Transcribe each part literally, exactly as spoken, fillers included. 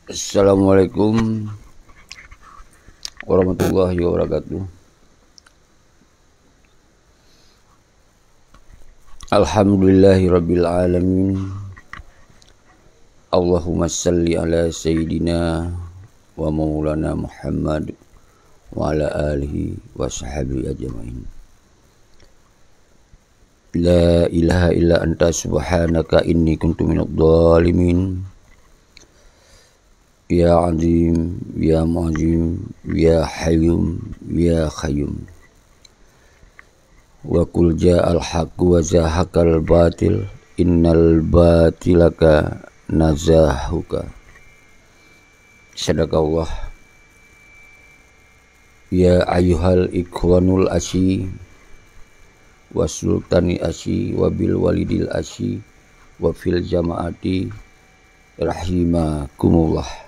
Assalamualaikum warahmatullahi wabarakatuh. Alhamdulillahirabbil alamin. Allahumma salli ala sayyidina wa maulana Muhammad wa ala alihi wa sahbihi ajmain. La ilaha illa anta subhanaka inni kuntu minadh dhalimin. Ya Azim, Ya Mu'azzim, Ya Hayyum, Ya Qayyum. Wa qul ja'al haqqu wa zahaqal batil, innal batila kana zahuqa. Sadaqallah. Ya ayyuhal ikhwanul asi, wa sultani asi, wa bil walidil asi, wa fil jamaati rahimakumullah.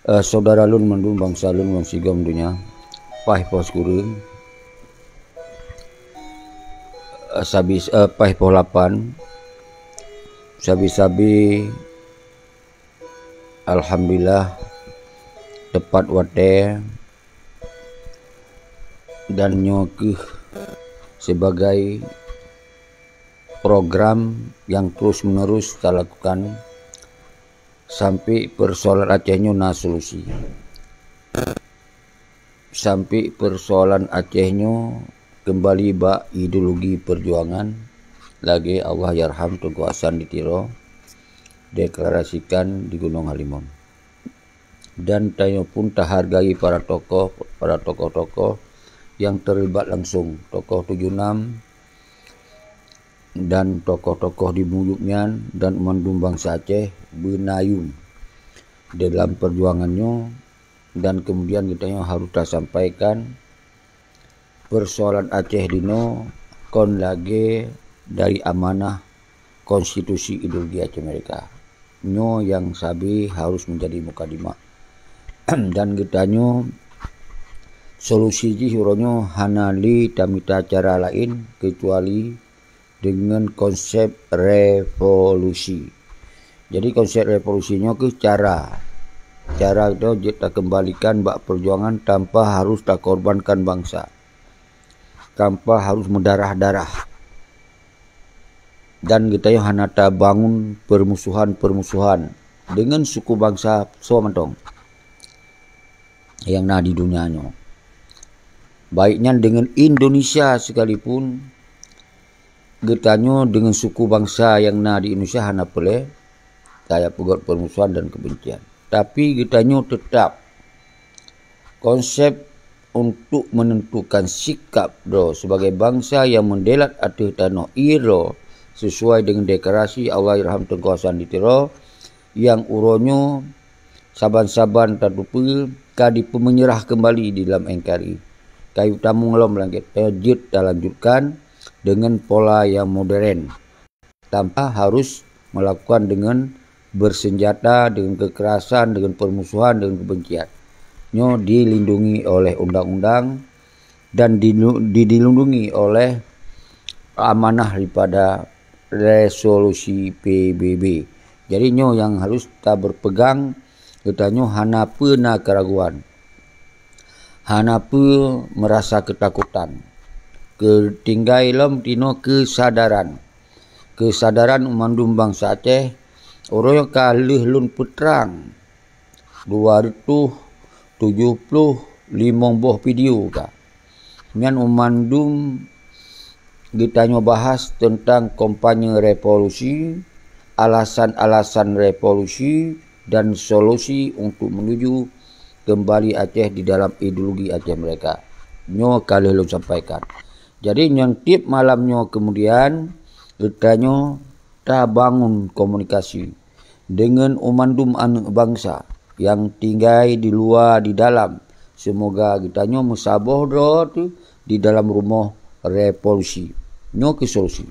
Eh, saudara lôn mandum, bansa lôn ngon sigom donya, paih poh sikureueng, eh, sabi, eh, paih poh lapan, sabe-sabe alhamdulillah tepat watée, dan nyoe kheueh sibagai program nyang terus-menerus talakukan sampai persoalan Aceh nyoe na solusi. Sampai persoalan Aceh nyoe keumbali bak ideologi perjuangan lagée Allahyarham Teungku Hasan di Tiro deklarasikan di Gunong Halimon. Dan tanyoe pun tahargai para tokoh, para tokoh-tokoh nyang terlibat langsung, tokoh tujoh enam dan tokoh-tokoh di buyueb nyan dan mandum bansa Aceh beunayun dalam perjuangan nyoe, dan kemudian geutanyoe harôh tasampaikan persoalan Aceh dinoe kon lagée dari amanah konstitusi ideologi Aceh Merdeka. Nyoe nyang sabe harôh menjadi mukadimah. Dan geutanyoe solusi jih uroe nyoe hana lé tamita cara laén keucuali deungon konsep revolusi. Jadi konsep revolusi nyoe kheueh cara. Cara geutanyoe jeuet takeumbalikan bak perjuangan tanpa harôh takorbankan bansa. Tanpa harôh meudarah-darah. Dan geutanyoe hana tabangun permusuhan-permusuhan deungon suku bansa soe mantong nyang na di donya nyoe. Baik nyan deungon Indonesia sekalipun, geutanyoe deungon suku bansa nyang na di Indonesia hana peureulée tajak peugét permusuhan dan kebencian. Tapi geutanyoe teutap konsep untuk menentukan sikap droe sebagai bansa nyang meudelat ateueh tanoh ie droe sesuai deungon deklarasi Allahyarham Teungku Hasan di Tiro nyang uroe nyoe saban-saban tateupeue ka dipeumeunyeurah keumbali di dalam N K R I. Kayu tamong lom langét, eh, jeuet talanjutkan deungon pola nyang modern. Tanpa harôh melakukan deungon bersenjata, deungon kekerasan, deungon permusuhan, deungon kebencian. Nyoe dilindungi oleh undang-undang dan dilu-, di-, dilindungi oleh amanah daripada resolusi P B B. Jadi nyoe nyang harôh taberpegang, geutanyoe hana peue na keraguan. Hana peue meurasa keutakutan. Keu tinggai lom tinoe keusadaran. Keusadaran u mandum bansa Aceh, uroe nyoe ka lheueh lôn peutrang dua reutôh tujoh ploh limong boh video ka. Nyan u mandum geutanyoe bahas teuntang kampanye revolusi, alasan-alasan revolusi, dan solusi untuk menuju keumbali Aceh di dalam ideologi Aceh Merdeka. Nyoe ka lheueh lôn sampaikan. Jadi, nyan tieb malam nyoe keumudian, geutanyoe tabangun komunikasi deungon u mandum aneuëk bansa nyang tinggai di luwa, di dalam. Seumoga geutanyoe meusaboh droe teuh di dalam rumoh revolusi. Nyoe kheueh solusi.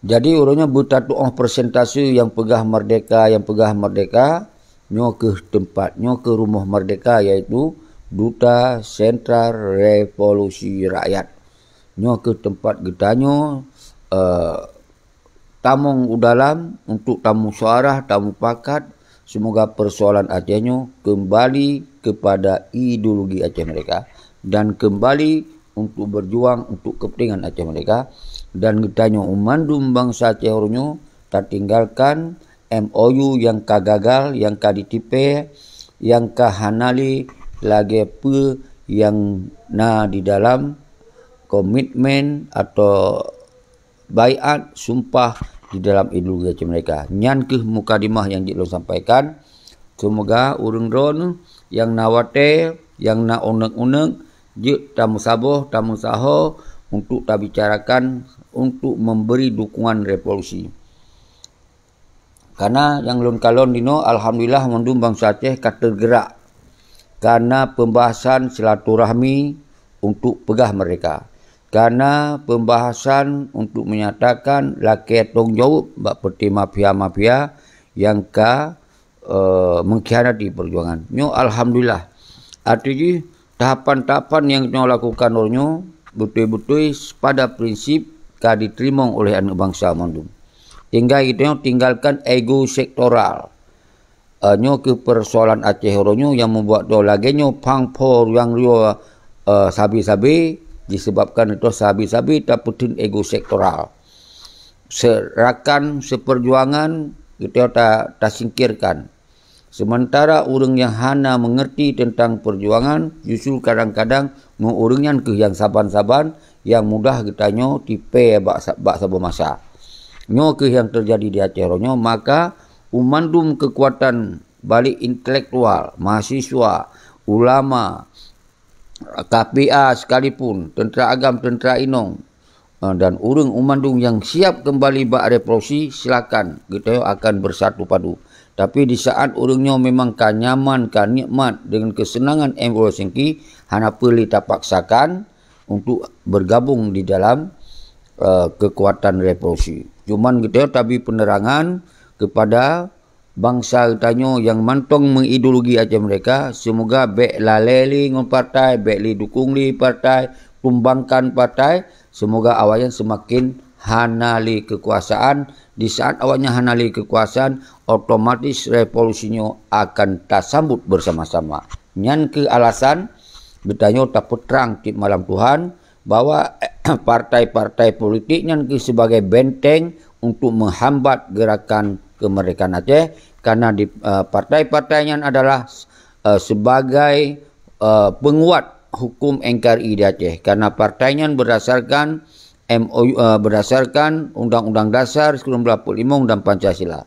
Jadi, uroe nyoe beutatuoh persentase nyang peugah merdeka, nyang peugah merdeka, nyoe kheueh teumpat, nyoe kheueh rumoh merdeka, yaitu Duta Sentral Revolusi Rakyat. Nyoe kheueh teumpat geutanyoe, eh, tamong u dalam untuk tamusyawarah, tamupakat, semoga persoalan Aceh nyoe kembali kepada ideologi Aceh Merdeka dan kembali untuk berjuang untuk kepentingan Aceh Merdeka. Dan geutanyoe mandum bansa Aceh uroe nyoe tatinggalkan M O U nyang ka gagal, nyang ka ditipée, nyang ka hana lé lagée peue nyang na di dalam komitmen atau baiat sumpah di dalam ideologi Aceh Merdeka. Nyan kheueh mukadimah nyang jeuet lôn sampaikan. Seumoga ureuëng droeneueh nyang na watée, nyang na uneuk-uneuk, jeuet tameusaboh, tameusaho untuk tabicarakan, untuk memberi dukungan revolusi. Karena nyang lôn kalon dinoe, alhamdulillah, mandum bansa Aceh ka teugerak karena pembahasan silaturahmi untuk peugah merdeka, karena pembahasan untuk menyatakan lakée tanggung jaweueb bak peuti mafia-mafia nyang ka, eh, mengkhianati perjuangan. Nyoe alhamdulillah. Arti jih, tahapan-tahapan nyang nyoe lakukan uroe nyoe beutôi-beutôi pada prinsip ka diteurimong oleh aneuëk bansa mandum. Tinggai geutanyoe tinggalkan ego sektoral. Eh, nyoe kheueh persoalan Aceh uroe nyoe nyang membuat droe lagée nyoe phang pho ruang rioe, eh, sabe-sabe, disebabkan itu sabe-sabe tapeutheun ego sektoral. Serakan seperjuangan geutanyoe ta-, tasingkirkan. Sementara ureuëng nyang hana mengerti tentang perjuangan, justru kadang-kadang ngon ureuëng nyan kheueh nyang saban-saban, nyang mudah geutanyoe tipée bak sa-, bak saboh masa. Nyoe kheueh nyang teujadi di Aceh uroe nyoe, maka u mandum keukuatan balék intelektual, mahasiswa, ulama, K P A sekalipun, teuntera agam, teuntera inong, eh, dan ureuëng u mandum nyang siab keumbali bak revolusi, silakan, geutanyoe akan bersatu padu. Tapi di saat ureuëng nyoe memang ka nyaman, ka nikmat deungon keuseunangan M O U Helsinki, hana peue lé tapaksakan untuk bergabung di dalam, eh, keukuatan revolusi. Cuman geutanyoe tabri penerangan kepada bansa geutanyoe nyang mantong meuideologi Aceh Merdeka, seumoga bék lalée lé ngon partai, bék lé dukong lé partai, tumbangkan partai, seumoga awaknyan seumaken hana lé keukuasaan. Di saat awaknyan hana lé keukuasaan, otomatis revolusi nyoe akan tasambot beusama-sama. Nyan kheueh alasan geutanyoe tapeutrang tieb malam Tuhan, bahwa partai-partai politik nyan kheueh sebagai benteng untuk menghambat gerakan kemerdekaan Aceh, karena di, eh, partai-partai nyan adalah, eh, sebagai, eh, penguat hukum N K R I di Aceh, karena partai nyan berdasarkan M O U, eh, berdasarkan Undang-Undang Dasar seribu sembilan ratus empat puluh lima dan Pancasila.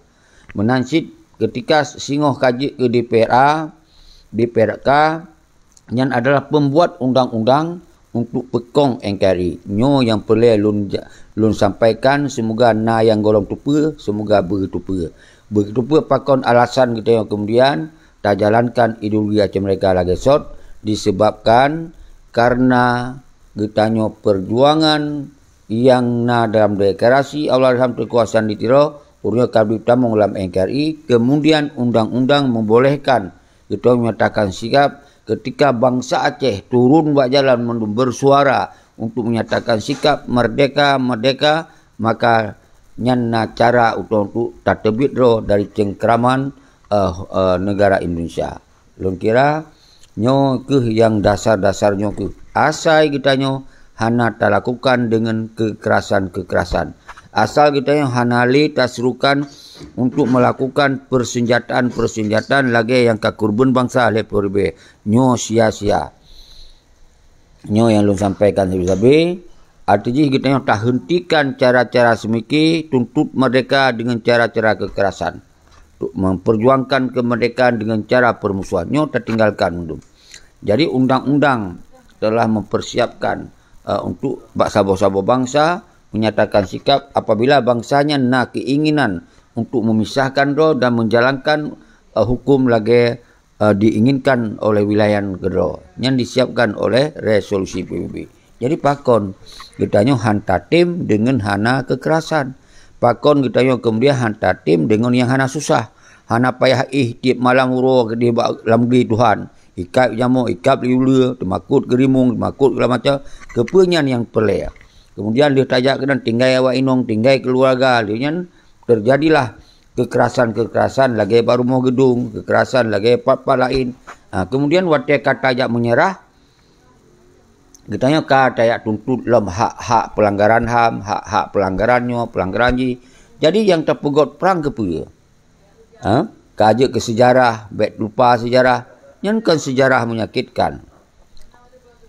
Meunan cit, ketika singoh ka jeuet keu D P R A, D P R K, nyan adalah pembuat undang-undang untuk peukong N K R I. Nyoe nyang peureulée lôn ja-, lôn sampaikan, seumoga na nyang gohlom teupeue, seumoga beuteupeue. Beuteupeue pakon alasan geutanyoe kemudian tajalankan ideologi Aceh Merdeka lagée sot, disebabkan karena geutanyoe perjuangan nyang na dalam deklarasi Allahdeham Teungku Hasan di Tiro, ureuëng ka ditamong lam N K R I, kemudian undang-undang membolehkan geutanyoe menyatakan sikap ketika bansa Aceh turun bak jalan mandum bersuara untuk menyatakan sikap merdeka, merdeka, maka nyan na cara untuk, untuk tateubiet droe dari cengkraman, eh, eh, negara Indonesia. Lôn kira, nyoe kheueh nyang dasar-dasar nyoe kheueh. Asai geutanyoe hana talakukan deungon keukerasan-keukerasan. Asal geutanyoe hana lé taserukan untuk melakukan persenjataan-persenjataan lagée nyang ka keureubeuen bansa lhée peuet ribée. Nyoe sia-sia. Nyoe nyang lôn sampaikan sabe-sabe. Arti jih geutanyoe tahentikan cara-cara seumike tuntut merdeka deungon cara-cara keukerasan. Untuk memperjuangkan kemerdekaan dengan cara permusuhan. Nyoe tatinggalkan mandum. Jadi, undang-undang telah mempersiapkan, eh, untuk bak saboh-saboh bansa menyatakan sikap apabila bangsanya na keinginan untuk memisahkan droe dan menjalankan, eh, hukum lagée, eh, diinginkan oleh wilayan keudroe. Nyan disiapkan oleh resolusi P B B. Jadi pakon geutanyoe han tatem deungon hana keukerasan? Pakon geutanyoe keumudian han tatem deungon nyang hana susah? Hana payah éh tieb malam uroe keudeh bak lam gri Tuhan. Ikab jamoe, ikab lé uleue, teumakot keu rimueng, teumakot keu lam macam. Keupeue nyan nyang peureulée? Kemudian lheueh tajak keunan tinggai awak inong, tinggai keuluwarga, lheueh nyan teujadilah keukerasan-keukerasan lagée bak rumoh geudong, keukerasan lagée pat-pat laén. Ha, kemudian watée ka tajak meunyeurah, geutanyoe ka tajak tuntot lom hak-hak peulanggaran ham, hak-hak peulanggaran nyoe, peulanggaran jih. Jadi nyang tapeugét prang keupeue? Ha? Ka jeuet keu seujarah, bék lupa seujarah. Nyan kon seujarah menyakitkan.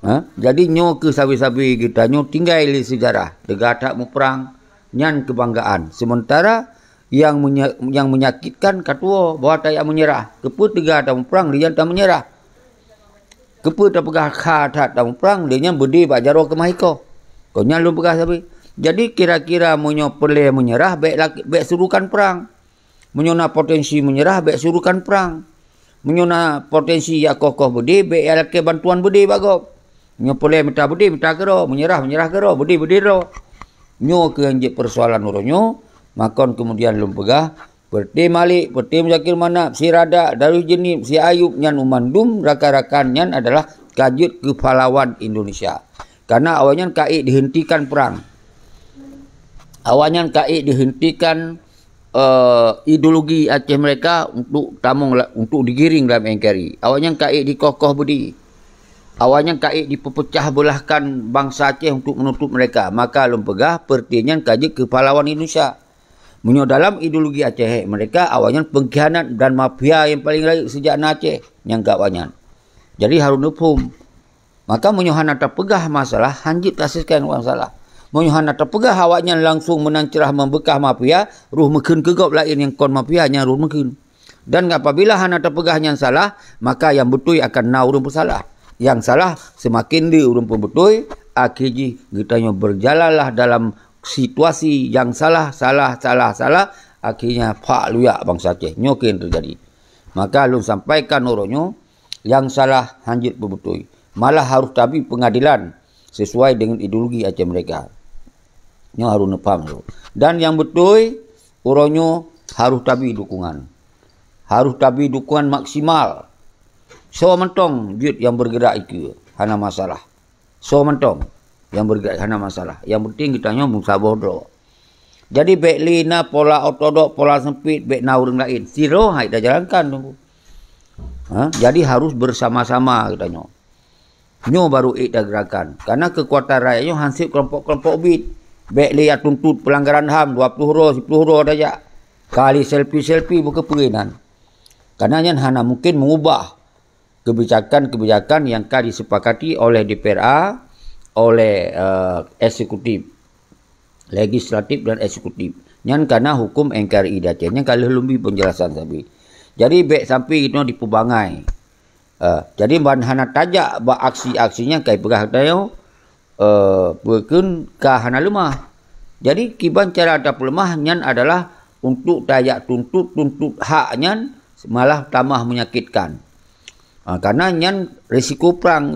Ha? Jadi nyoe keuh sabe-sabe geutanyoe tinggai lé seujarah. Teuga that muprang, nyan keubanggaan. Sementara nyang menya-, nyang menyakitkan ka tuwoe bahwa tajak meunyeurah. Keupeue teuga that muprang, lheueh nyan tameunyeurah? Keupeue tapeugah kha that that muprang, lheueh nyan beudé bak jaroe keumah ikoh? Kon nyan lôn peugah sabe. Jadi kira-kira meunyoe peureulée meunyeurah, bék lak-, bék surukan prang. Meunyoe na potensi meunyeurah, bék surukan prang. Meunyoe na potensi jak koh-koh beudé, bék jak lakée bantuan beudé bak gob. Meunyoe peureulée mita beudé, mita keudroe, meunyeurah, meunyeurah keudroe, beudé, beudé droe. Nyoe keuh nyang jeuet peusoalan uroe nyoe, makon keumudian lôn peugah, Peureté Malik, Peureté Muzakir Manaf, si Radak, Darus Jeunieb, si Ayub, nyan u mandum rakan-rakan nyan adalah ka jeuet keu pahlawan Indonesia. Karena awaknyan ka ék dihentikan prang. Awaknyan ka ék dihentikan, eh, ideologi Aceh mereka untuk tamong la-, untuk digiring dalam N K R I. Awaknyan ka ék dikoh-koh beudé. Awaknyan ka ék dipeupeucah beulahkan bansa Aceh untuk meunutôp mereka. Maka lôn peugah, peureté nyan ka jeuet keu pahlawan Indonesia. Meunyoe dalam ideologi Aceh mereka, awaknyan pengkhianat dan mafia nyang paleng rayeuk sejak na Aceh nyang keu awaknyan. Jadi harôh neuphom. Maka meunyoe hana tapeugah masalah, hanjeuet taselesaikan masalah. Meunyoe hana tapeugah awaknyan langsung meunan ceurah membeukah mafia, roh meukheun keu gob laén nyang kon mafia nyan roh meukheun. Dan apabila hana tapeugah nyan salah, maka nyang beutôi akan na ureuëng peusalah. Nyang salah seumaken le ureuëng peubeutôi, akhé jih geutanyoe berjalanlah dalam situasi nyang salah, salah, salah, salah, akhirnya phak luyak bansa Aceh. Nyoe keuh nyang teujadi. Maka lôn sampaikan uroe nyoe, nyang salah hanjeuet peubeutôi. Malah harôh tabi peungadilan sesuai dengan ideologi Aceh Merdeka. Nyoe harôh neupham tu. Dan nyang beutôi, uroe nyoe harôh tabi dukungan. Harôh tabi dukungan maksimal. Soe mantong jeuet nyang bergerak ikeue, hana masalah. Soe mantong nyang bergerak hana masalah. Nyang penting geutanyoe meusaboh droe. Jadi bék lé na pola ortodok, pola sempit, bék na ureuëng laén. Sidroe hai tajalankan tu. Ha? Jadi harôh bersama-sama geutanyoe. Nyoe baru ék tageurakan. Karena keukuatan rakyat nyoe hanseuet keulompok-keulompok ubit. Bék lé jak tuntot peulanggaran ham dua ploh droe, siploh droe tajak. Kali selfie-selfie bukeupeue nan. Karena nyan hana mungken mengubah kebijakan-kebijakan nyang ka disepakati oleh D P R A, oleh, eh, eksekutif, legislatif dan eksekutif. Nyan kana hukum N K R I di Aceh. Nyan ka lheueh lôn bi penjelasan sabe. Jadi bék sampai geutanyoe dipeubangai. Eh, jadi ban hana tajak bak aksi-aksi nyan kai peugah geutanyoe, eh, peue kheun ka hana leumah. Jadi kiban cara tapeuleumah nyan adalah untuk tajak tuntot-tuntot hak nyan malah tamah menyakitkan. Ha, karena nyan risiko prang.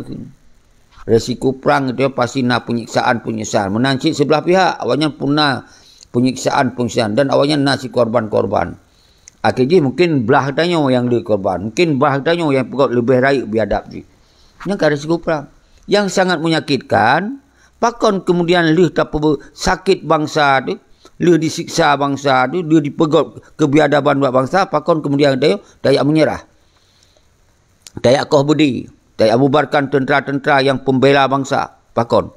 Risiko prang itu pasti na penyiksaan-penyiksaan. Meunan cit sebelah pihak, awaknyan pun na penyiksaan-penyiksaan dan awaknyan na si korban-korban. Akhé jih mungkin blah tanyoe nyang le korban, mungkin blah tanyoe nyang peugét leubeh rayeuk biadab jih. Nyan ka risiko prang. Nyang sangat menyakitkan, pakon kemudian lheueh tapeubeu-, sakét bansa tu, lheueh disiksa bansa tu, lheueh dipeugét keubiadaban bak bansa, pakon kemudian tanyoe tajak meunyeurah. Tajak koh beudé, tajak bubarkan teuntara-teuntara nyang peumbela bansa. Pakon?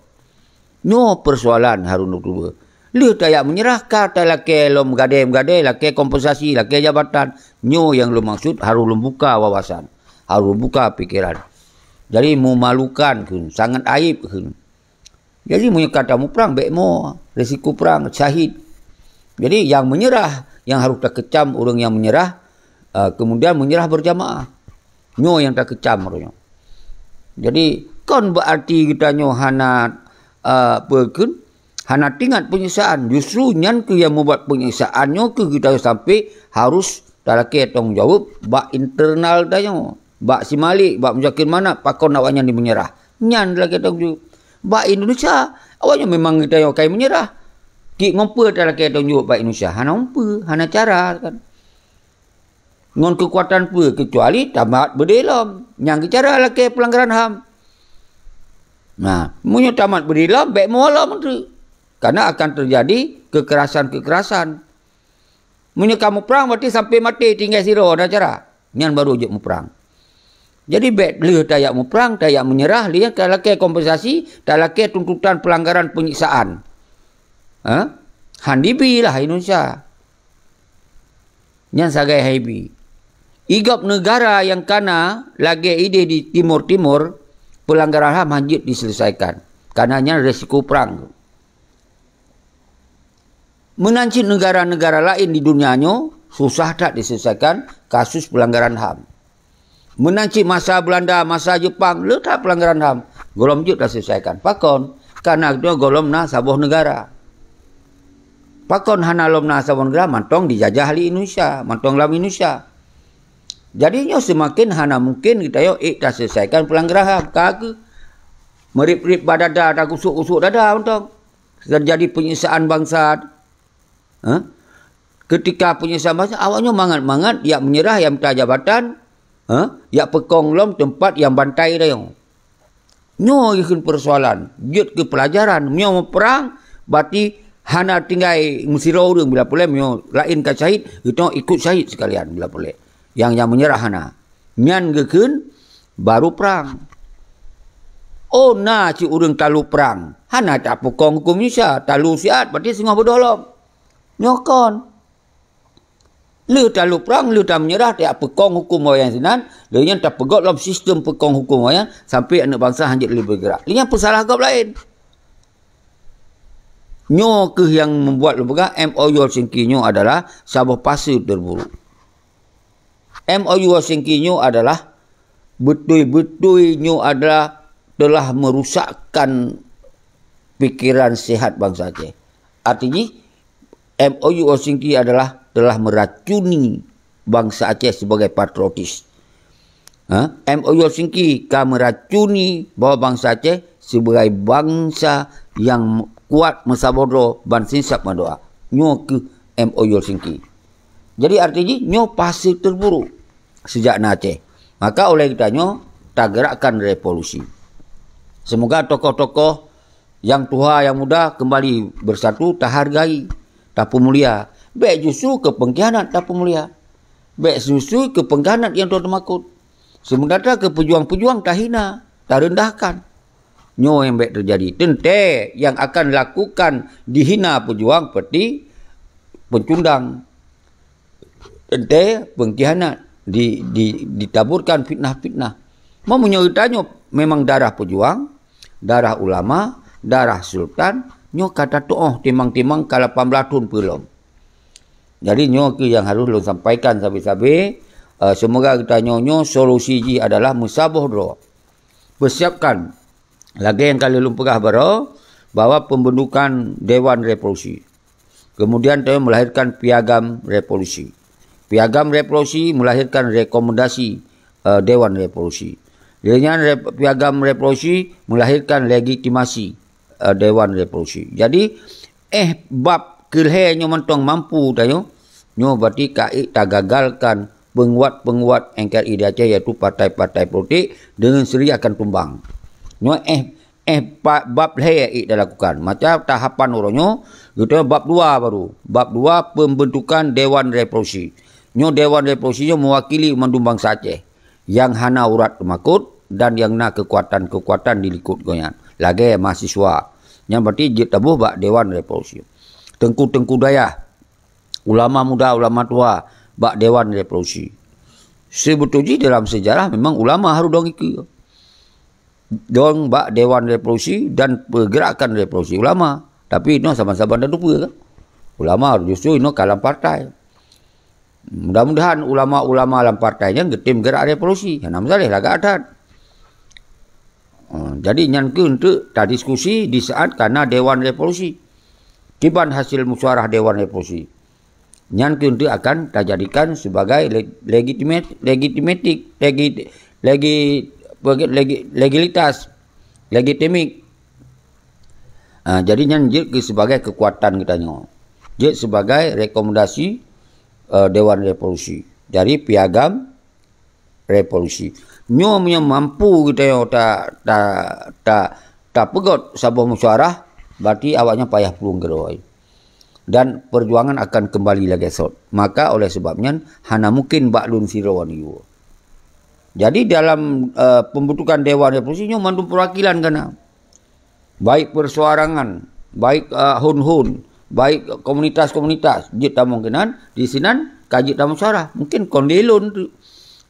Nyoe peusoalan harôh neukeubah. Lheueh tajak meunyeurah ka talakée lom gadée-gadée, lakée kompensasi, lakée jabatan. Nyoe nyang lôn maksud harôh lôn buka wawasan, harôh lôn buka pikeran. Jadi meumalukan kheun, sangat aéb kheun. Jadi meunyoe ka tamuprang, bék mo, risiko prang, syahid. Jadi nyang meunyeurah, nyang harôh takeucam ureuëng nyang meunyeurah, eh, kemudian meunyeurah berjamaah. Nyoe nyang takeucam uroe nyoe. Jadi kon beuarti geutanyoe hana, eh, peue kheun, hana teuingat penyiksaan. Justru nyan keuh nyang mubat penyiksaan nyoe keuh geutanyoe sampai harôh talakée tanggong jaweueb bak internal tanyoe. Bak si Malik, bak Muzakir Manaf, pakon awaknyan di meunyeurah. Nyan talakée tanggong jaweueb. Bak Indonesia, awaknyan memang geutanyoe kai meunyeurah. Kik ngon peue talakée tanggong jaweueb bak Indonesia? Hana ngon peue, hana cara kan. Ngon keukuatan peue, keucuali tamat beudé lom. Nyang keucara lakée peulanggaran ham. Nah, meunyoe tamat beudé lom, bék meuwoe lom treuk. Karena akan terjadi kekerasan-kekerasan. Meunyoe ka muprang, berarti sampai maté tinggai sidroe, ada cara. Nyan baru jeuet muprang. Jadi, bék lheueh tajak muprang, tajak menyerah, lheueh nyan ka lakée kompensasi, talakée tuntutan pelanggaran penyiksaan. Ha? Han dibi lah Indonesia. Nyan sagai han dibi. Igop negara nyang kana lagée idéh di Timur-Timur, pelanggaran ham han jeuet diselesaikan. Karena nyan resiko prang. Meunan cit negara-negara laén di dunia nyoe susah that diselesaikan kasus pelanggaran ham. Meunan cit masa Belanda, masa Jepang, le that pelanggaran ham. Gohlom jeuet taselesaikan. Pakon? Karena geutanyoe gohlom na saboh negara. Pakon hana lom na saboh negara? Mantong dijajah lé Indonesia, mantong lam Indonesia. Jadi nyoe seumaken hana mungken geutanyoe ék taselesaikan pelanggaran ham. Ka keuh meurib-rib bak dada, tagusok-gusok dada mantong. Terjadi penyiksaan bangsa. Ha? Ketika penyiksaan bangsa, awak nyoe mangat-mangat jak menyerah, jak mita jabatan, ha? Jak peukong lom teumpat nyang bantai tanyoe. Nyoe keuh persoalan, jeuet keu pelajaran. Meunyoe muprang, berarti hana tinggai meusidroe ureuëng bila peureulée, meunyoe laén ka syahid, geutanyoe ikut syahid sekalian bila peureulée. Nyang, nyang menyerah hana. Nyan geukheun baru prang. Oh, na cit ureuëng talu prang, hana tapeukong huköm Indonesia, talu siat, berarti singoh beudôh lom. Nyoe kon. Le talu prang, le tameunyeurah, tapeukong huköm awaknyan sinan, lheueh nyan tapeugöt lom sistem peukong huköm awaknyan sampai aneuëk bansa han jeuet lé beugerak. Lheueh nyan peusalah gob laén. Nyoe keuh nyang membuat lôn peugah M O U Helsinki nyoe adalah saboh fase terburuk. M O U Helsinki nyoe adalah beutôi-beutôi nyoe adalah telah merusakkan pikiran sehat bansa Aceh. Arti jih, M O U Helsinki adalah telah meracuni bansa Aceh sebagai patriotis. Ha? M O U Helsinki ka meracuni bahwa bansa Aceh sebagai bansa yang kuat meusaboh droe ban sinsab meudoa. Nyoe keuh M O U Helsinki. Jadi arti jih nyoe fase terburuk sejak na Aceh. Maka oleh geutanyoe tagerakkan revolusi. Semoga tokoh-tokoh nyang tuha nyang muda kembali bersatu, tahargai, tapeumulia. Bék justru keu pengkhianat tapeumulia. Bék justru keu pengkhianat nyang teumakot. Sementara keu pejuang-pejuang tahina, tarendahkan. Nyoe nyang bék teujadi. Teuntée nyang akan lakukan dihina pejuang peuti peucundang. Teuntée pengkhianat, di, di, ditaburkan fitnah-fitnah. Meunyoe geutanyoe memang darah pejuang, darah ulama, darah sultan, nyoe ka tatuoh timang-timang ka lapan belas thon peulom. Jadi nyoe keuh nyang harôh lôn sampaikan sabe-sabe, eh, seumoga geutanyoe nyoe solusi jih adalah meusaboh droe. Persiapkan, lagée nyang ka lheueh lôn peugah baroe, bahwa pembentukan Dewan Revolusi. Kemudian tanyoe melahirkan Piagam Revolusi. Piagam Revolusi melahirkan rekomendasi, eh, Dewan Revolusi. Dengan re-, Piagam Revolusi melahirkan legitimasi, eh, Dewan Revolusi. Jadi, eh, bab keu lhée nyoe mantong mampu tanyoe, nyoe berarti ka ék tagagalkan penguat-penguat N K R I di Aceh, yaitu partai-partai politik, dengan sendiri akan tumbang. Nyoe eh, eh, pa-, bab lhée ék dilakukan. Macam tahapan uroe nyoe, geutanyoe bab dua baru. Bab dua, pembentukan Dewan Revolusi. Nyoe Dewan Revolusi nyoe mewakili mandum bansa Aceh nyang hana urat teumakot dan nyang na keukuatan-keukuatan di likot gobnyan. Lagée mahasiswa. Nyan berarti jeuet taboh bak Dewan Revolusi. Teungku-teungku dayah, ulama muda, ulama tuha bak Dewan Revolusi. Seubeutôi jih dalam seujarah memang ulama harôh dong ikeue. Dong bak Dewan Revolusi dan pergerakan revolusi ulama. Tapi inoe saban-saban tateupeue kan? Ulama justru inoe ka lam partai. Mudah-mudahan ulama-ulama lam partai nyan geutem gerak revolusi. Hana meusaléh lagak that. Ha, jadi nyan keuh untuk tadiskusi di saat kana Dewan Revolusi. Kiban hasil musyawarah Dewan Revolusi. Nyan keuh untuk akan tajadikan sebagai le-, legitimet-, legitimatik, legi-, legi-, legi-, legilitas, legitimik. Ha, jadi nyan jeuet keu sebagai kekuatan geutanyoe. Jeuet sebagai rekomendasi, eh, Dewan Revolusi. Dari Piagam Revolusi. Nyoe meunyoe mampu geutanyoe ta-, ta-, ta-, tapeugöt saboh musyawarah, Berarti awaknyan payah plueng keudroe. Dan perjuangan akan kembali lagée sot. Maka oleh sebab nyan, hana mungkin bak lôn sidroe nyoe. Jadi dalam, eh, pembentukan Dewan Revolusi nyoe mandum perwakilan ka na. Baik perseorangan, baik, eh, hun-hun, baik komunitas-komunitas, jeuet tamong keunan, di sinan ka jeuet tamusyawarah. Mungkin kon lé lôn tu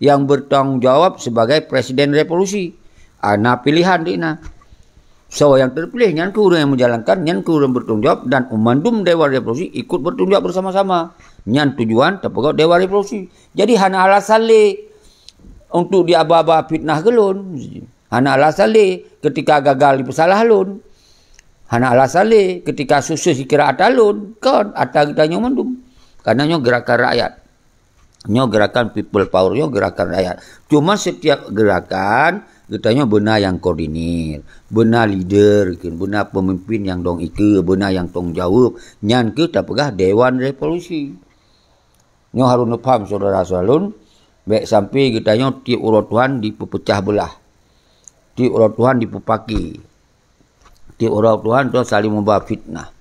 nyang bertanggung jawab sebagai presiden revolusi. Ah, na pilihan di na. So, nyang terpilih nyan keuh ureuëng nyang menjalankan, nyan keuh ureuëng bertanggung jawab dan mandum Dewan Revolusi ikut bertanggung jawab bersama-sama. Nyan tujuan tapeugöt Dewan Revolusi. Jadi hana alasan lé untuk diaba-aba fitnah keu lôn. Hana alasan lé ketika gagal dipeusalah lôn. Hana alasan lé ketika sukses dikira ata lôn. Kon, ata geutanyoe mandum. Karena nyoe gerakan rakyat. Nyoe gerakan people power, nyoe gerakan rakyat. Cuma setiap gerakan, geutanyoe beuna nyang koordinir, beuna leader, beuna pemimpin nyang dong ikeue, beuna nyang tanggung jaweueb. Nyan keuh tapeugah Dewan Revolusi. Nyoe harôh neupaham syedara-syedara lôn, bék sampai geutanyoe tiep uroe Tuhan dipeupeucah beulah. Tiep uroe Tuhan dipeupaki. Tiep uroe Tuhan tu saling meuba fitnah.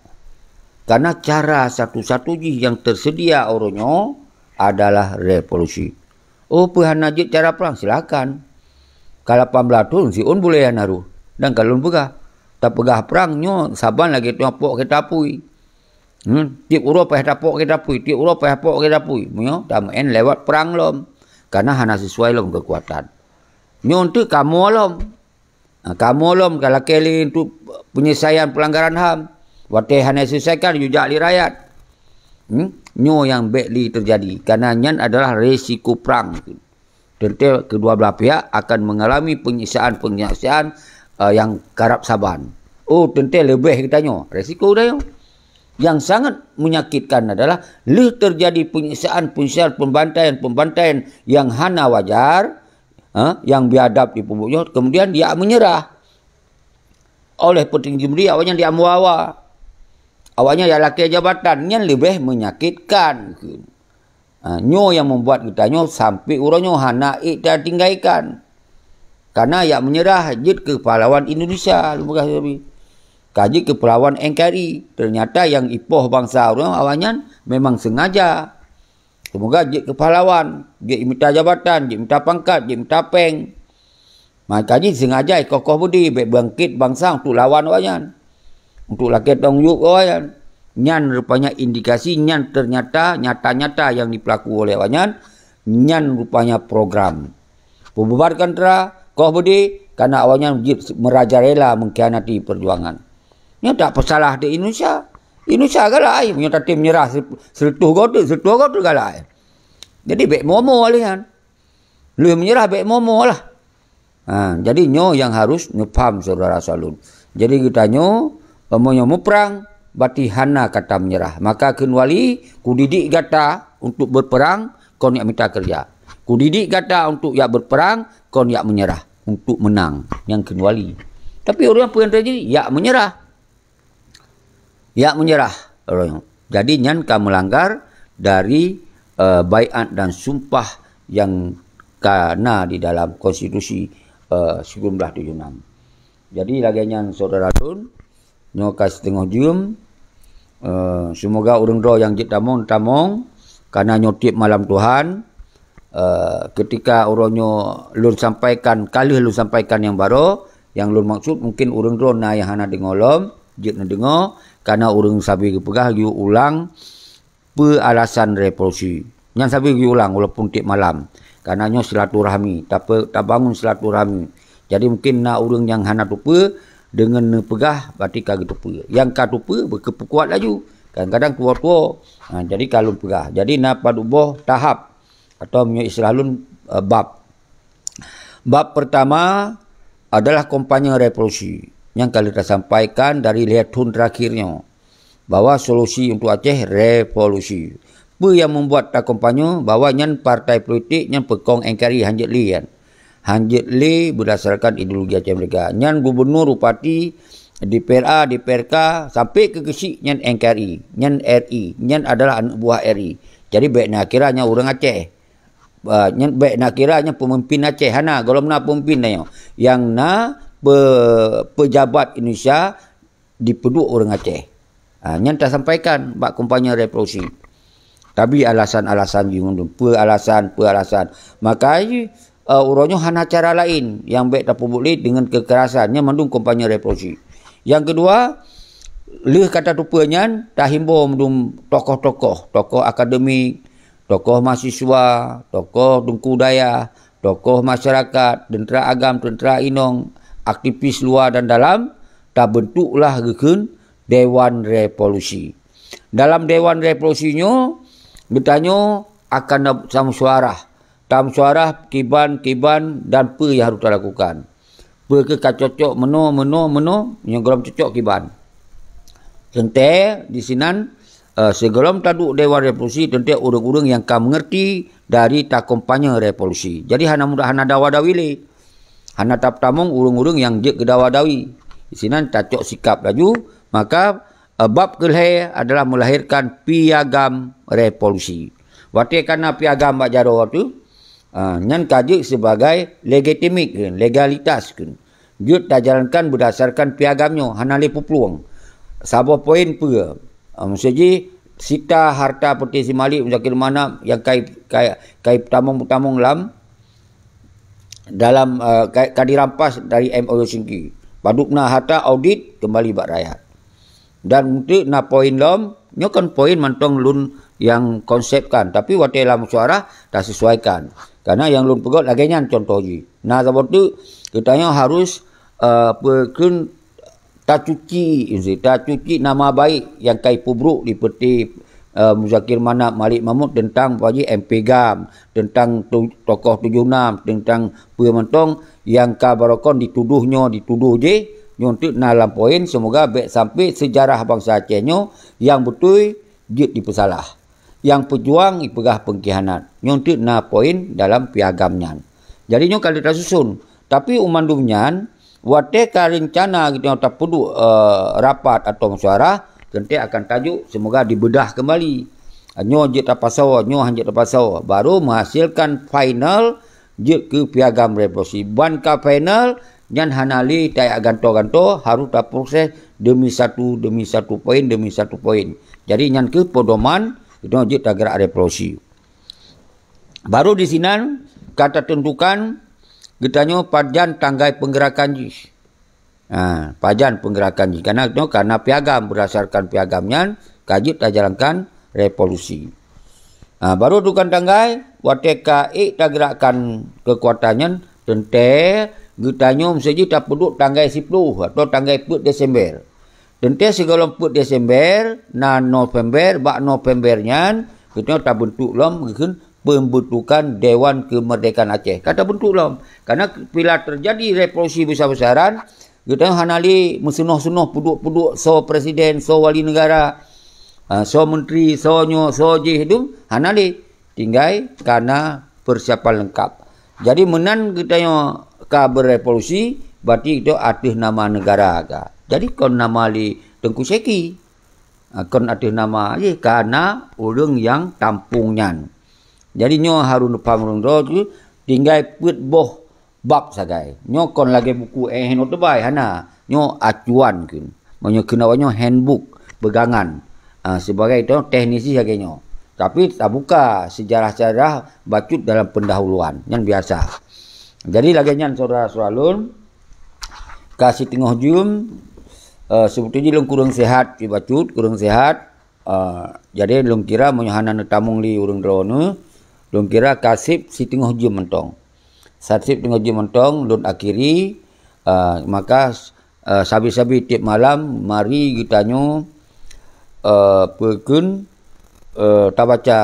Karena cara satu-satu jih nyang tersedia uroe nyoe adalah revolusi. Oh, peue hana jeuet cara prang? Silakan. Ka lapan blaih thon siôn buleuen hana rôh. Dan ka lôn peugah, tapeugah prang nyoe saban lagée teungoh pok keurita apui. Hmm, tiep uroe payah tapok keurita apui, tiep uroe payah pok keurita apui. Meunyoe tameu'en lewat prang lom, karena hana sesuai lom keukuatan. Nyoe teuk kamoe lom. Ha, kamoe lom ka lakée lé untuk penyelesaian pelanggaran ham. Watée hana diselesaikan, yue jak lé rakyat. Hmm? Nyoe nyang bék lé terjadi, karena nyan adalah resiko prang. Teuntée kedua belah pihak akan mengalami penyiksaan-penyiksaan, eh, nyang karab saban. Oh, teuntée leubeh geutanyoe, resiko geutanyoe. Yang sangat menyakitkan adalah lheueh terjadi penyiksaan-penyiksaan, pembantaian-pembantaian yang hana wajar, ha, yang biadab di peubuet nyoe, kemudian dia menyerah. Oleh petinggi media, awaknyan dia meuawa. Awaknyan dia lakée jabatan, nyan leubeh menyakitkan. Ha, nyoe nyang membuat geutanyoe sampai uroe nyoe hana ék tatinggalkan. Karena yak menyerah jeuet keu pahlawan Indonesia, lôn peugah tadi. Ka jeuet keu pahlawan N K R I. Ternyata nyang ipoh bansa ureuëng awaknyan memang sengaja. Semoga jeuet keu pahlawan, jeuet mita jabatan, jeuet mita pangkat, jeuet mita péng. Maka jih sengaja ikoh-koh beudé bék bangkét bansa untuk lawan awaknyan, untuk lakée tanggung jaweueb awaknyan. Nyan rupanya indikasi, nyan ternyata nyata-nyata nyang dipeulaku oleh awaknyan, nyan rupanya program. Peububarkan teuntara, koh beudé, karena awaknyan jeuet merajalela mengkhianati perjuangan. Nyoe tak peusalah di Indonesia. Indonesia galak ai, meunyoe tatem menyerah se-, seureutôh goe teuk, seureutôh goe teuk galak ai. Jadi bék momo lé nyan. Lheueh menyerah bék momo lah. Ha, jadi nyoe nyang harus neupaham syedara-syedara lôn. Jadi geutanyoe, meunyoe muprang, berarti hana kata menyerah. Maka kheun wali, kudidik gata untuk berperang, kon yak mita keureuja. Kudidik gata untuk yak berperang, kon yak menyerah, untuk menang. Nyang kheun wali. Tapi ureuëng peue nyang teujadi? Yak menyerah. Yak menyerah. Jadi nyan ka melanggar dari, eh, baiat dan sumpah nyang ka na di dalam konstitusi, eh, seribu sembilan ratus tujuh puluh enam. Jadi lagée nyan syedara lôn, nyoe ka siteungoh jeuem, eh, semoga ureuëng droe nyang jeuet tamong, tamong, karena nyoe tiep malam Tuhan, eh, ketika uroe nyoe lôn sampaikan, ka lheueh lôn sampaikan nyang baroe, nyang lôn maksud mungkin ureuëng droe na nyang hana deungoe lom, jeuet neudeungoe, karena ureuëng sabe geupeugah geuyue ulang peue alasan revolusi. Nyan sabe geuyue ulang walaupun tiep malam. Karena nyoe silaturahmi, tape-, tabangun silaturahmi. Jadi mungkin na ureuëng nyang hana tupeue, deungon neupeugah berarti ka geuteupeue. Nyang ka tupeue, beukeupeue kuat laju. Kadang-kadang tuwo-tuwo. Ha, jadi ka lôn peugah. Jadi na padub boh tahap. Atau meunyoe istilah lôn, eh, bab. Bab pertama adalah kampanye revolusi nyang ka lheueh tasampaikan dari lhée thon terakhir nyoe, bahwa solusi untuk Aceh revolusi. Peue nyang membuat takompanye bahwa nyan partai politik nyan peukong N K R I hanjeuet lé nyan. Hanjeuet lé berdasarkan ideologi Aceh Merdeka. Nyan gubernur, bupati, D P R A, D P R K, sampai keu geusyik nyan N K R I, nyan R I, nyan adalah aneuk buah R I. Jadi bék na kira nyan ureuëng Aceh. Ah, nyan bék na kira nyan peumimpin Aceh, hana, gohlom na peumimpin tanyoe. Nyang na pe-, pejabat Indonesia dipeuduek ureuëng Aceh. Ha, nyan tasampaikan bak kumpanye revolusi. Tabi alasan-alasan jih mandum, peue alasan, peue alasan. Maka, eh, uroe nyoe hana cara laén nyang bék tapeubuet lé deungon kekerasan. Nyan mandum kumpanye revolusi. Nyang keudua, lheueh ka tateupeue nyan, tahimbô mandum tokoh-tokoh, tokoh akademik, tokoh mahasiswa, tokoh teungku dayah, tokoh masyarakat, teuntra agam, teuntra inong, aktivis luwa dan dalam, tabeuntuklah geukheun Dewan Revolusi. Dalam Dewan Revolusi nyoe, geutanyoe akan na-, tamusyawarah. Tamusyawarah kiban-kiban dan peue nyang harôh talakukan. Peue keuh ka cocok meunoe, meunoe, meunoe, nyang gohlom cocok kiban. Teuntée disinan, eh, sigohlom taduek Dewan Revolusi, teuntée ureuëng-ureuëng nyang ka meungeurti dari takumpanye revolusi. Jadi hana mudah, hana dawa-dawi lé. Hana tapeutamong ureuëng-ureuëng nyang jeuet keu dawa-dawi. Disinan tacok sikap laju, maka, eh, bab keulhée adalah melahirkan Piagam Revolusi. Watée ka na piagam bak jaroe teuh, ah, nyan ka jeuet sibagai legitimik kheun, legalitas kheun. Jeuet tajalankan beurdasarkan piagam nyoe, hana lé peuplueng. Saboh poin peue? Ah, miseue jih, sita harta peuté si Malik Muzakir Manaf nyang kai, kai, kai peutamong-peutamong lam, dalam, ah, kai, ka dirampas dari M O U Singki. Padub na harta audit kembali bak rakyat. Dan eunteuk na poin lom, nyoe kon poin mantong lôn nyang konsepkan, tapi watée lam musyawarah tasesuaikan. Karena nyang lôn peugét lagée nyan contoh jih. Na saboh teuk geutanyoe harus, eh, peue kheun, tacuci, tacuci nama baik nyang ka ipeubrok di peuté, eh, Muzakir Manaf, Malik Mahmud teuntang apa jih M P GAM, teuntang tu-, tokoh tujoh nam, teuntang peue mantong nyang ka barokon ditudoh nyoe, ditudoh jih, nyoe teuk na lam poin, seumoga bék sampai seujarah bansa Aceh nyoe nyang beutôi jeuet dipeusalah, nyang peujuang jipeugah peungkhianat. Nyoe teuk na poin dalam piagam nyan. Jadi nyoe ka lheueh tasusun. Tapi u mandum nyan, watée ka reuncana geutanyoe tapeuduek, eh, rapat atau musyawarah, teuntée akan tajok seumoga dibeudah keumbali. Nyoe jeuet tapasoe, nyoe han jeuet tapasoe. Baru meuhasilkan final jeuet keu piagam revolusi. Ban ka final, nyan hana lé tajak gantoe-gantoe, harôh taproses demi satu, demi satu poin, demi satu poin. Jadi nyan keuh pedoman geutanyoe jeuet tageurak revolusi. Baru disinan ka tateuntukan geutanyoe pajan tanggai peunggeurakan jih. Ha, pajan peunggeurakan jih. Karena, karena piagam, beurdasarkan piagam nyan, ka jeuet tajalankan revolusi. Ha, baru tukang tanggai, watée ka ék tageurakkan keukuatan nyan, teuntée geutanyoe miseue jih tapeuduek tanggai siploh atau tanggai peuet Desember. Teuntée sigohlom peuet Desember, na November, bak November nyan, geutanyoe tabeuntuk lom geukheun pembentukan Dewan Kemerdekaan Aceh. Ka tabeuntuk lom. Karena bila terjadi revolusi besar-besaran, geutanyoe hana lé meuseunoh-seunoh peuduek-peuduek soe presiden, soe wali negara, ah, soe menteri, soe nyoe, soe jih dum, hana lé. Tinggai kana persiapan lengkap. Jadi meunan geutanyoe ka berevolusi, berarti geutanyoe ateueh nama negara ka. Jadi kon nama lé Teungku Syeki. Ah, kon ateueh nama jih, kana ureuëng nyang tampung nyan. Jadi nyoe harôh neupaham ureuëng droe tu, tinggai peuet boh bab sagai. Nyoe kon lagée buku eh nyoe teubai, hana. Nyoe acuan kheun. Meunyoe kheun awak nyoe handbook, pegangan. Ah, sibagai tu teknisi lagée nyoe. Tapi tabuka sejarah-sejarah bacut dalam pendahuluan. Nyan biasa. Jadi lagée nyan saudara-saudara lôn, ka siteungoh jeuem, eh, seubeutôi jih lôn kureueng sehat, cit bacut, kureueng sehat. Ah, jadi lôn kira meunyoe hana neutamong lé ureuëng droeneuh, lôn kira ka seb siteungoh jeuem mantong. Ka seb siteungoh jeuem mantong lôn akhiri, ah, maka, ah, sabe-sabe tieb malam mari geutanyoe, eh, peue kheun, eh, tabaca,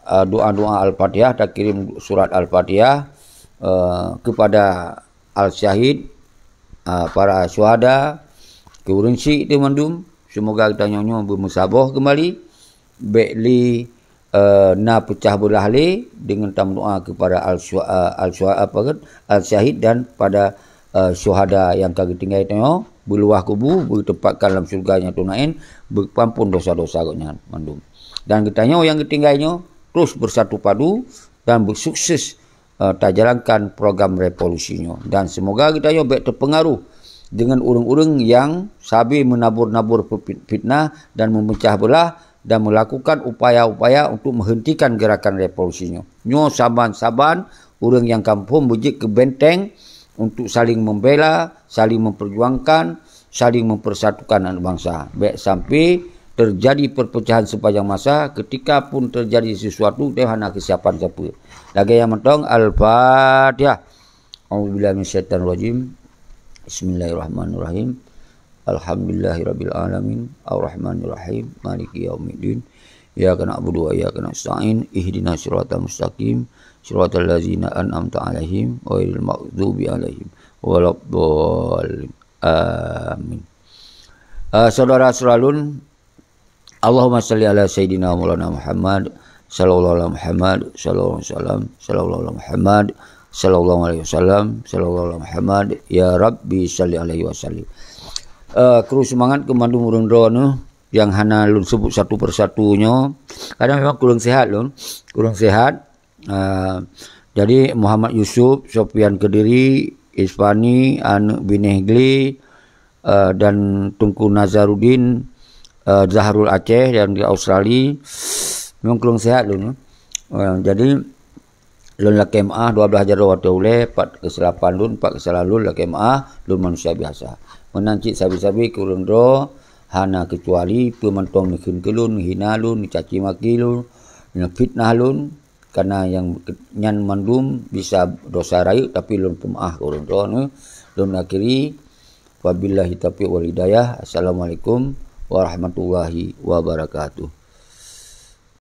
eh, doa-doa Al-Fatihah, takirém surat Al-Fatihah, eh, kepada al-syahid, ah, para syuhada, keu ureuëng syik teuh mandum, seumoga geutanyoe nyoe beumeusaboh keumbali, bék lé, eh, na peucah beulah lé deungon tameudoa kepada al-syuha-, al-syuha-, apa kheun, al-syahid dan pada, eh, syuhada nyang ka geutinggai tanyoe, beuluwah kubu, beuteumpatkan lam syeuruga nyang teunaén, beupampon dosa-dosa gobnyan mandum. Dan geutanyoe nyang geutinggai nyoe terus beusatu padu dan beusukses eh, tajalankan program revolusi nyoe. Dan seumoga geutanyoe bék teupeungaruh dengan ureuëng-ureuëng nyang sabe meunabur-nabur peufi-, fitnah dan memecah belah dan melakukan upaya-upaya untuk menghentikan gerakan revolusi nyoe. Nyoe saban-saban ureuëng nyang ka muphom beujeuet keu benteng untuk saling membela, saling memperjuangkan, saling mempersatukan aneuk bansa. Bék sampai terjadi perpecahan sepanjang masa, ketika pun terjadi sesuatu, dia hana kesiapan siapa. Lagée nyan mantong, Al-Fatihah. A'udzubillahi minasyaitonirrajim. Bismillahirrahmanirrahim. Alhamdulillahirabbil alamin. Arrahmanirrahim. Maliki yaumiddin. Iyyaka na'budu wa iyyaka nasta'in. Ihdinas siratal mustaqim. Siratal ladzina an'amta 'alaihim ghairil maghdubi 'alaihim waladdallin. Amin. Eh, saudara-saudara lôn, Allahumma salli ala sayyidina maulana Muhammad, sallallahu ala Muhammad, sallallahu alaihi wasallam, sallallahu ala Muhammad, sallallahu alaihi wasallam, sallallahu ala Muhammad, ya Rabbi salli alaihi wasallim. Eh, kru seumangat keu mandum ureuëng droeneuh nyang hana lôn sebut satu persatu nyoe. Kadang memang kurang sihat lôn, kurang sihat. Ah, jadi Muhammad Yusuf, Sofian Kediri, Ispani, aneuk binéh Gli, eh, dan Teungku Nazaruddin, eh, Zahrul Aceh yang di Australia. Memang kurang sihat lôn, eh. Eh, jadi lôn lakée meu'ah dua belas jaroe watée ulée, pat keusalahan lôn, pat keusalahan lôn lakée meu'ah, lôn manusia biasa. Meunan cit sabe-sabe keu ureuëng droe hana keucuali peue mantong neukheun keu lôn, neuhina lôn, neucaci maki lôn, neufitnah lôn, karena nyang nyan mandum bisa dosa rayeuk, tapi lôn peumeu'ah keu ureuëng droeneuh. Lôn akhiri, wabillahi taufiq wal hidayah. Assalamualaikum warahmatullahi wabarakatuh.